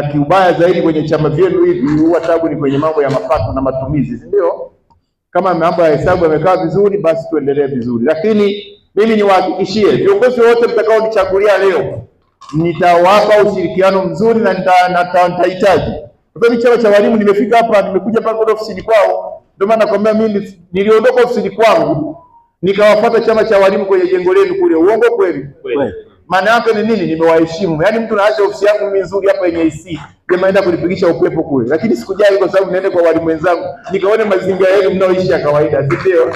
Na kiubaya zaidi kwenye chama vyenu hivi huwa tabu ni kwenye mambo ya mapato na matumizi, si ndio? Kama mambo ya hesabu yamekaa vizuri, basi tuendelee vizuri. Lakini mimi niwahakikishie viongozi wote mtakaonichagulia leo, nitawapa ushirikiano mzuri na nitahitaji. Kwa sababu chama cha walimu nimefika hapa, nimekuja mpaka ofisini kwao, ndio maana nakwambia mimi niliondoka ofisini kwangu nikawafuata chama cha walimu kwenye jengo lenu kule. Uongo kweli? Maana yake ni nini? Nimewaheshimu. Yaani mtu naacha ofisi yangu mimi nzuri hapa yenye AC, jamaa aenda kunipigisha upepo kule. Lakini sikujali kwa sababu niende kwa walimu wenzangu nikaone mazingira yenu mnaoishi ya kawaida, si ndio?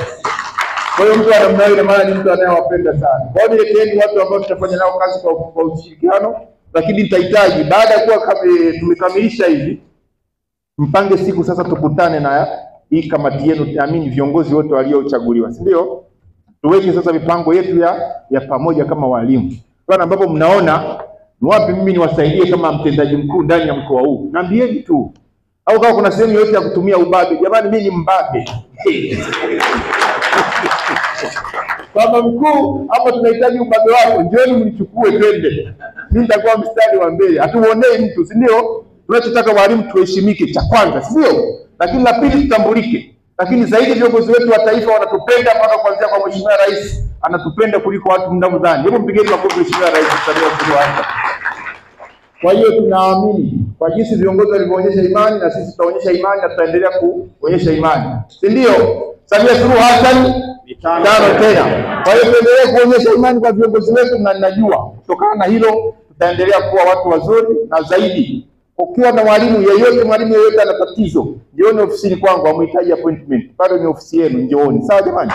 Kwa hiyo mtu anamna ile maana ni mtu anayewapenda sana. Kwa hiyo nileteeni watu ambao tutafanya nao kazi kwa ushirikiano, lakini nitahitaji baada ya kuwa tumekamilisha hivi, mpange siku sasa tukutane na hii kamati yenu, naamini viongozi wote waliochaguliwa, si ndio? Tuweke sasa mipango yetu ya pamoja kama walimu. Kwa ambapo mnaona ni wapi mimi niwasaidie kama mtendaji mkuu ndani ya mkoa huu, niambieni tu. Au kama kuna sehemu yoyote ya kutumia ubabe, jamani mimi ni mbabe. Baba mkuu, hapa tunahitaji ubabe wako, njooni mnichukue twende. Mimi nitakuwa mstari wa mbele. Hatuonei mtu, si ndio? Tunachotaka walimu tuheshimike, cha kwanza, si ndio? Lakini la pili tutambulike. Lakini zaidi viongozi wetu wa taifa wanatupenda, mpaka kuanzia kwa Mheshimiwa Rais anatupenda kuliko watu mnavyodhani. Hebu mpigeni makofi Mheshimiwa Rais Samia Suluhu Hassan. Kwa hiyo tunaamini kwa jinsi viongozi walivyoonyesha imani, na sisi tutaonyesha imani na tutaendelea kuonyesha imani, si ndio? Samia Suluhu Hassan tano tena. Kwa hiyo tuendelee kuonyesha imani kwa viongozi wetu, na ninajua kutokana na hilo tutaendelea kuwa watu wazuri. Na zaidi, ukiwa na mwalimu yeyote, mwalimu yeyote ana tatizo, njooni ofisini kwangu, hamhitaji appointment, bado ni ofisi yenu, njooni. Sawa jamani?